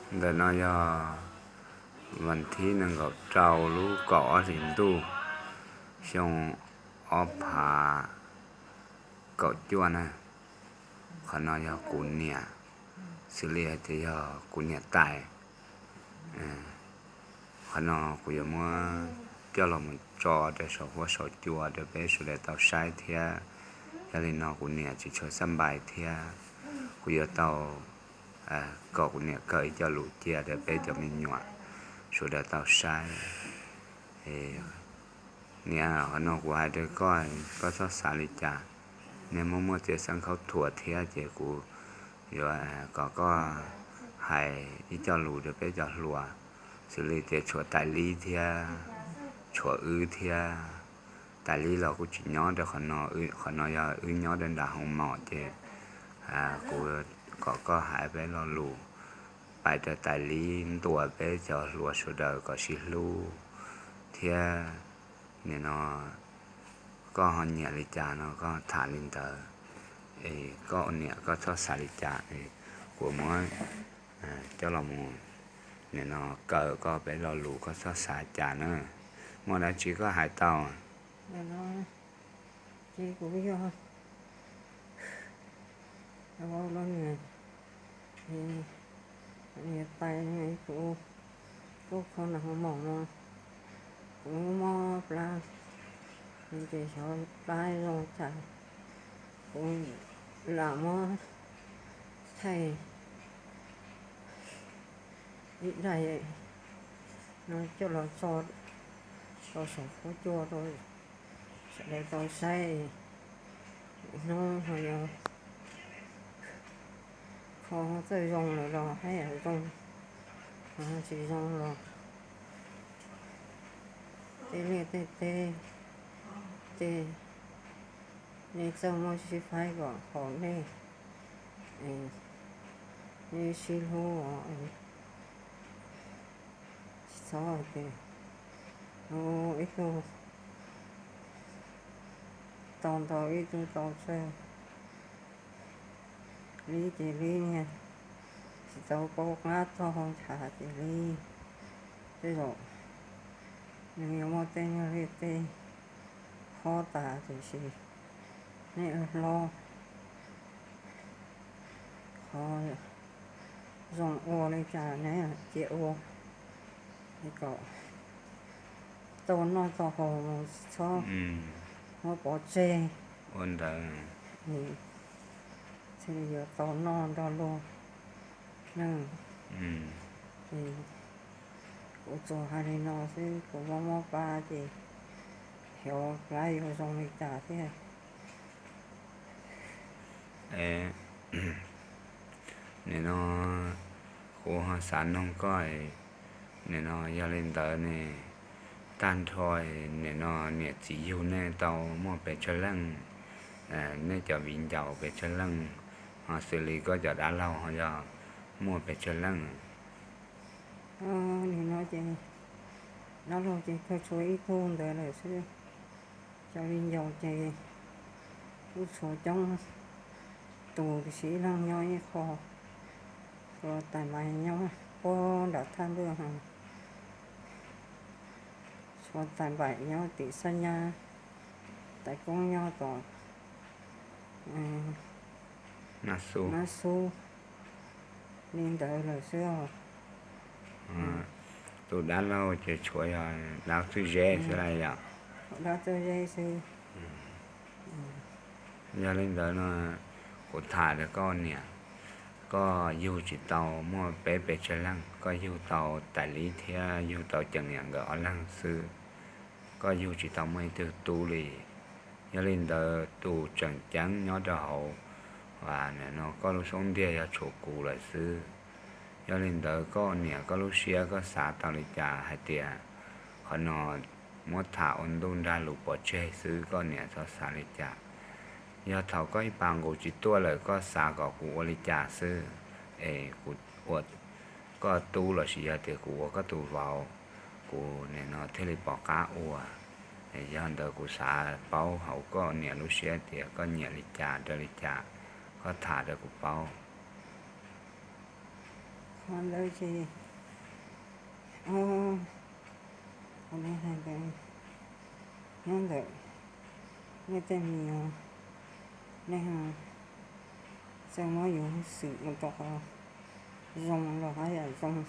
Ntawm no yog vas thib nees nkaum rau lub kaum ob hlis ntuj, xyoo ob phav kaum cuaj na. Qhov no yog kuv niam, xws li hais tias yog kuv niam tais. Qhov no kuv yuav muab coj los mus tso rau saum huab saum cua rau peb sawv daws tau saib thiab. Yog li no kuv niam tsis tshua xab npais thiab, kuv yuav tau kom kuv niam kaw ib co lus cia rau peb cov me nyuam sawv daws tau saib. Niam, qhov no kuv hais rau koj, koj txhob xav li cas. Niag muaj muaj txiaj xeeb khaub thuas thiab ces kuv yuav kom koj hais ib co lus rau peb cov hluas, xws li tias tshuav Tais Lib thiab tshuav wb thiab. Tais Lib los kuj tsis nyob rau qhov no, qhov no yog wb nyob rau nram hoo maum ces kuv kom koj hais peb lo lus pais rau Tais Lib ntuas peb cov hluas sawv daws kom sib hlub thiab. Nim no koj ho nyiam li cas no koj tham li ntawd, es koj ua niam koj txhob xav li cas, kuv muab coj los mus nim no kaw koj peb lo lus, koj txhob xav cas na. Muaj dab tsi koj hais tau. Ces kuv yog niam, niam tais kuv tuaj kho nram hoo maum no, kuv mob plab, ces xyov plab zoo cas, kuv lam muab thaij ib daim no coj los tso rau saum huab cua rau sawv daws tau saib. Hnub no yog kho txawj zoo lawm los haj yam zoo, tsis zoo los tej liaj tej teb, tej nej txawj muab sib faib kom haum nej, nej sib hlub os. Tsis txhob hais tias ib tug tau ntau ib tug tau tsawg. Lib ces Lib niag tsis tau paub qab txog hauv ntshav ces Lib tej zaum nws yuav muaj tej nyuag liaj tej hob tas tiam sis nej hlob qhov zoo ua li cas neb cia ua, kom tau noj tau haus, txhob muab pov tseg. Ua ntawd thiaj li yuav tau noj nrog luag neej. Ces kuv tsuas hais li no xwb, kuv mob mob plab ces xyov plab yuav zoo li cas thiab. Nim no kuv ho xav noog koj, nim no yog li ntawd ne, tag nrho nim no niam txiv yug nej tau muaj pes tsawg leej? Nej cov viv ncaus pes tsawg leej? Ho xws li koj cov dab laug ho yog muaj pes tsawg leej? Nim no ces dab laug ces kawg tshuav ib tug ntawd lawm xwb. Cov viv ncaus ces kuj tshuav coob tus, tiam sis ib leeg nyob ib qho, tshuav tais npaim nyob puag nram thaj ntuj, tshuav tais npaim nyob tim Xab Nyab, tais koob nyob tom Nab Xub li ntawd lawm xwb os. Tus dab laug ces tshuav yog dab Txwj Zeb xwb lawm yom? Dab Txwj Zeb xwb. Yog li ntawd no, kuv tham rau koj niam, koj yug tsis tau muaj peb pes tsawg leej, koj yug tau Tais Lib thiab yug tau Ceem Niam nkawd ob leeg xwb. Koj yug tsis tau muaj ib tug tub li. Yog li ntawd tus tseem ceeb nyob rau hauv, nim no koj lub xub ntiag yog tshuav kuv lawm xwb. Yog li ntawd koj niam koj lub siab koj xav tau li cas hais tias qhov no muab tham ua ntuj nrag lus pov tseg xwb, koj niam txhob xav li cas. Yog thaum koj ib pas nqus tsis tuaj lawm koj xav kom kuv ua li cas xwb, es kuv ua koj tub los sis yog tias kuv ua koj tus vauv, kuv nim no thiaj li pom qab ua. Yog ntawd kuv xav paub hauv koj niam lub siab tias koj nyiam li cas rau li cas, koj tham rau kuv paub. Ntawd ces, ua li hais ntawd, nyob ntawm nej tej me nyuam, nej txawj muab yus xwm mus rau qhov zoo los haj yam zoo.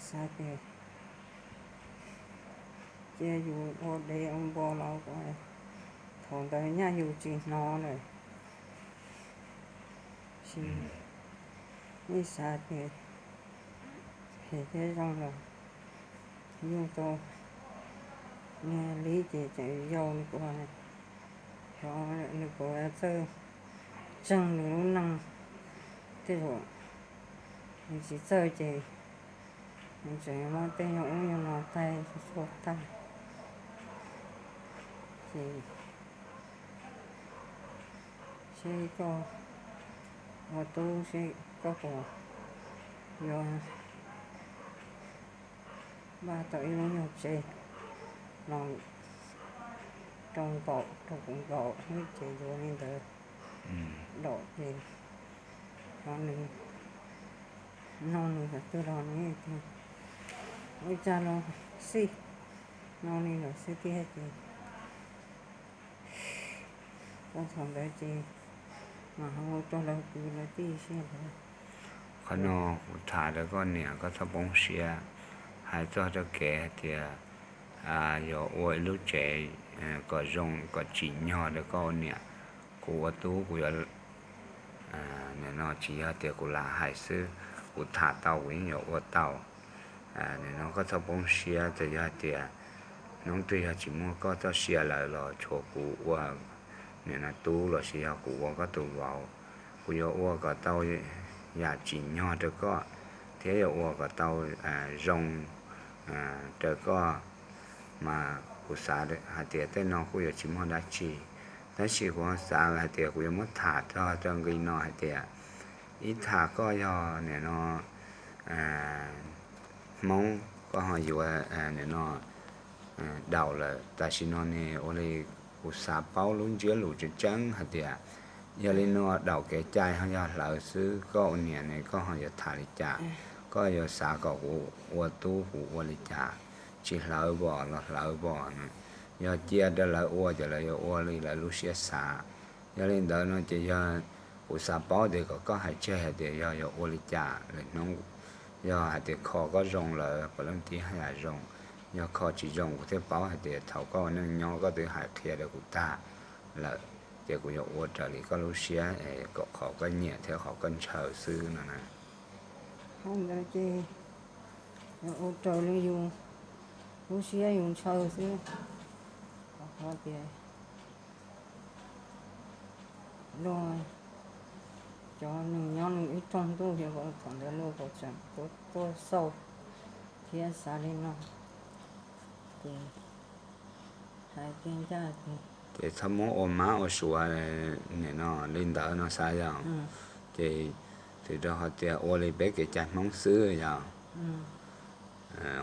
Xav tias cia yus ua dev ua npo los ua, thaum ntawd nyaj yus tsis hnov lawm. Sis nej xav tias phem thiab zoo los yug tau niag Lib ces tseem yau li kuv, xyov nws puas txawj tseeg nws lub neej. Tej zaum nws tsis txawj ces nws tseem muab tej nyuag ub nyuag no taij txhua tag. Ces seb koj ua tub seb koj puas yuav npaj tau ib lub nyuag tsev los rau nkaum rau kuv nkaum, ces yuav li ntawd. Daum ces nws nug nws qhov twg los nws tias ua cas los xij, no li lawm xwb tiag ces tau thaum ntawd ces mam ho ua rau lawv kwv lawv tij seb lawv. Qhov no kuv tham rau koj niam, koj txhob poob siab. Hais txog rau kev hais tias yuav ua ib lub tsev kom zoo kom tsim nyog rau koj ua niam, kuv ua tub kuv yuav, nim no tsis yog tias kuv lam hais xwb, kuv tham tau kuv yeej yuav ua tau. Nim no koj txhob poob siab, txawm yog hais tias hnub twg yog tsis muaj koj txoj sia lawm los tshuav kuv ua nim no tub lossis yog kuv ua koj tus vauv, kuv yuav ua kom tau yam tsim nyog rau koj thiab yuav ua kom tau zoo rau koj. Mas kuv xav hais tias tej no kuj yuav tsis muaj dab tsi, tab sis kuv xav hais tias kuv yuav muab tham txog rau nqi no hais tias ib tham koj yog nim no Hmoob, koj ho yuav nim no Daum lawm. Tam sim no ne ua li kuv xav paub lub ntsiab lus tseeb tseeb hais tias yog li no Daum kev cai ho yog hlawv xwb, koj ua niam ne koj ho yuav tham li cas? Koj yuav xav kom kuv ua tub kuv ua li cas? Tsis hlawv pom los hlawv pom, yog cia rau lawv ua ces lawv yuav ua li lawv lub siab xav. Yog li ntawd no ces yog kuv xav paub tias kom koj hais tseg hais tias yog yuav ua li cas lwm hnub, yog hais tias kho koj zoo lawm puas leej tib haj yam zoo, yog kho tsis zoo kuv thiaj paub hais tias thaum koj ua neej nyob koj twb hais qhia rau kuv tag lawm, ces kuv yuav ua raws li koj lub siab kom qhov koj nyiam thiab qhov koj ntshaw xwb no na. Ntawd ces yuav ua raws li yus lub siab yus ntshaw xwb. Qhov tias luag cov nws nyob nws ib rooj ntuj xyov thaum ntawd luag puas tseem tuaj xauj thiab xav li no. Ces hais tiag ncaj tiag, ces txhob muab ua mab ua suav nim no li ntawd no xav yog. Ces twb rau qhov tias ua li peb kev cai Hmoob xwb yog.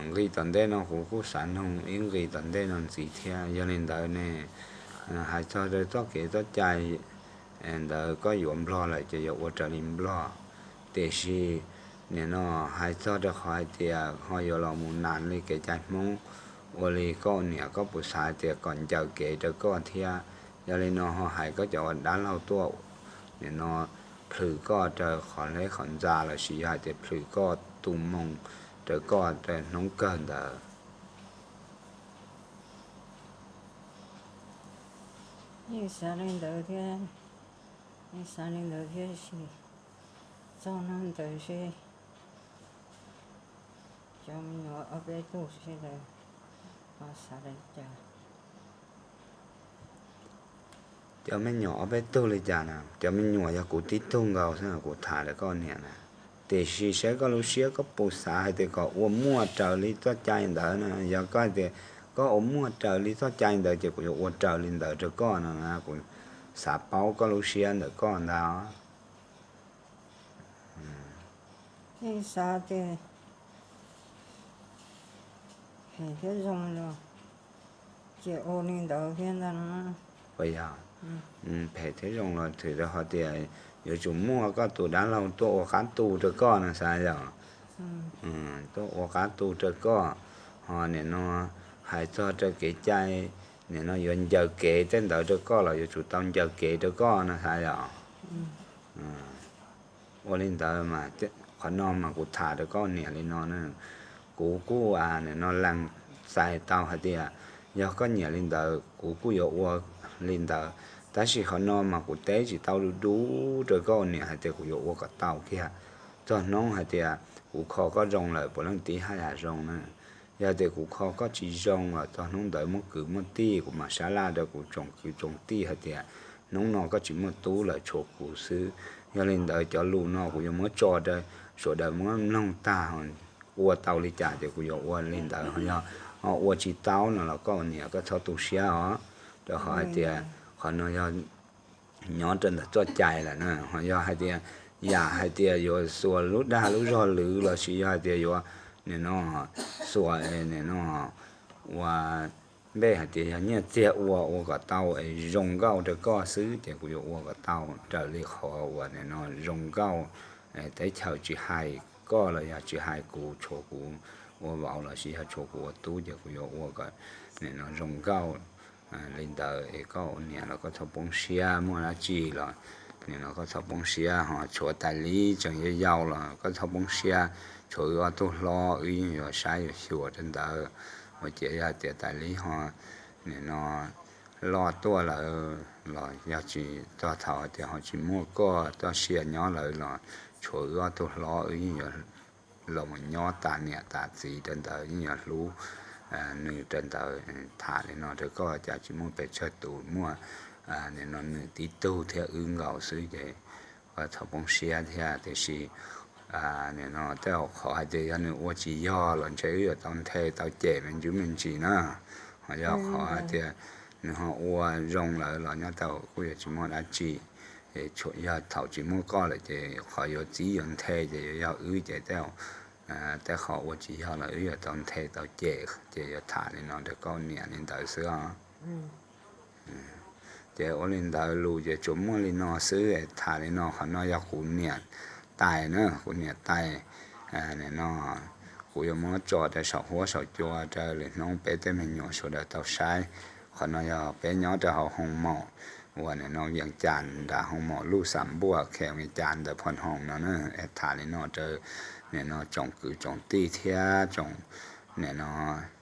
Nqi tom ntej no kuv kuj xav nug ib nqi tom ntej no ntxiv thiab. Yog li ntawd ne, hais txog rau txoj kev txoj cai ntawd koj yuav Nplog lawm ces yuav ua raws li Nplog, tiam sis nim no hais txog rau qhov hais tias ho yuav los mus nas li kev cai Hmoob, ua li koj niam koj puas xav hais tias kom ncaws kev rau koj thiab? Yog li no ho hais koj cov uas dab laug tuaj nim no plhws koj rau qhov hleb qhov ntxa lossis yog hais tias plhws koj tu moo rau koj rau hnub kawg ntawd. Yeej xav li ntawd thiab, yeej xav li ntawd thiab sis txog hnub ntawd seb cov me nyuam ob peb tug seb lawv ho xav li cas. Cov me nyuam ob peb tug li cas na? Cov me nyuam yog kuv tib tug nkaus xwb, kuv tham lawm koj niam na. Tiam sis saib koj lub siab koj puas xav hais tias kom ua muaj raws li txoj cai ntawd na. Yog koj hais tias koj ua muaj raws li txoj cai ntawd ces kuv yuav ua raws li ntawd rau koj no na. Kuv xav paub koj lub siab ntawm koj ntag. Yeej xav tias phem thiab zoo los ces ua li ntawd thiab ntag no. Puas yog? Phem thiab zoo los twb rau qhov tias yuav tsum muaj koj tus dab laug tuaj ua qab tu rau koj no xav yom. Tuaj ua qab tu rau koj, ho nim no hais txog rau kev cai, nim no yuav ncaws kev tej ntawd rau koj los yuav tsum tau ncaws kev rau koj no xav yom. Ua li ntawd mas, qhov no mas kuv tham rau koj niam li no na, kuv kuj nim no lees txais tau hais tias yog koj nyiam li ntawd kuv kuj yuav ua li ntawd. Tab sis qhov no mas kuv teb tsis tau du du rau koj niam hais tias kuv yuav ua kom tau kiag. Txog hnub hais tias kuv kho koj zoo lawm puav leej tib haj yam zoo na. Yog tias kuv kho koj tsis zoo los txog hnub ntawd muaj kwv muaj tij kuv mam sab laj rau kuv tsoom kwv tsoom tij hais tias hnub no koj tsis muaj tub lawm tshuav kuv xwb. Yog li ntawd cov lus no kuv yuav muab tso rau sawv daws muab mloog tag ua tau li cas ces kuv yuav ua li ntawd. Yog ho ua tsis tau no los koj niam koj txhob tu siab os, rau qhov hais tias qhov no yog nyob rau ntawm txoj cai lawm na. Ho yog hais tias yam hais tias yuav xuas lub dag lub zog lwv los sis yog hais tias yuav nim no xuas nim no ua npej hais tias yog nyiaj txiag ua ua kom tau es zoo nkauj rau koj xwb ces kuv yuav ua kom tau raws li qhov uas nim no zoo nkauj. Teb chaws tsis hais koj los yog tsis hais kuv, tshuav kuv ua vauv los sis yog tshuav kuv ua tub ces kuv yuav ua kom nim no zoo nkauj li ntawd es koj ua niam los koj txhob poob siab, muaj dab tsi los nim no koj txhob poob siab. Ho tshuav tais Lib tseem yau yau los koj txhob poob siab, tshuav wb ob tug hlob wb yeej yuav saib yuav xyuas rau ntawd. Ua ciav yog tias tais Lib ho nim no loj tuaj lawm los yog tsis txog thaum hais tias ho tsis muaj koj txoj sia nyob lawm los tshuav wb ob tug hlob wb yeej yuav los mus nyob tas niam tas txiv rau ntawd, yeej yuav hlub nws rau ntawd. Tham li no rau koj cas tsis muaj pes tsawg tus, muaj nim no nws tib tug thiab wb nkaus xwb ces koj txhob poob siab thiab. Tiam sis nim no tej zaum qhov hais tias yog nws ua tsis yog los ntshe wb yuav tau nthe tau cem me ntsis me ntsis na. Ho yog qhov hais tias nws ho ua zoo lawm los nyob tau kuj yuav tsis muaj dab tsi. Yog thaum tsis muaj koj lawm ces qhov yuav txib yuav nthe ces yuav yog wb ces tej zaum tej qhov ua tsis yog los wb yuav tau nthe tau cem ces yuav tham li no rau koj niam li ntawd xwb os. Ces ua li ntawd lus ces tsuas muaj li no xwb, tham li no. Qhov no yog kuv niam tais na, kuv niam tais. Nim no kuv yuav muab tso rau saum huab saum cua rau lwm hnub peb tej me nyuam sawv daws tau saib. Qhov no yog peb nyob rau hauv hoo maum uas nim no Vias Cas nram hoo maum Luj Xam Npuaj khe Vias Cas ntawm Phoo Hoos no na. Tham li no rau nim no tsoom kwv tsoom tij thiab tsoom nim no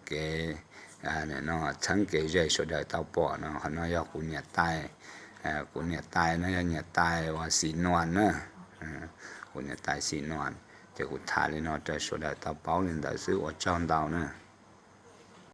kev nim no txheeb kev ze sawv daws tau pom no. Qhov no yog kuv niam tais. Kuv niam tais no yog niam tais uas Xis Nuas na. Kuv niam tais Xis Nuas. Ces kuv tham li no rau sawv daws tau paub li ntawd xwb, ua tsaug ntau na.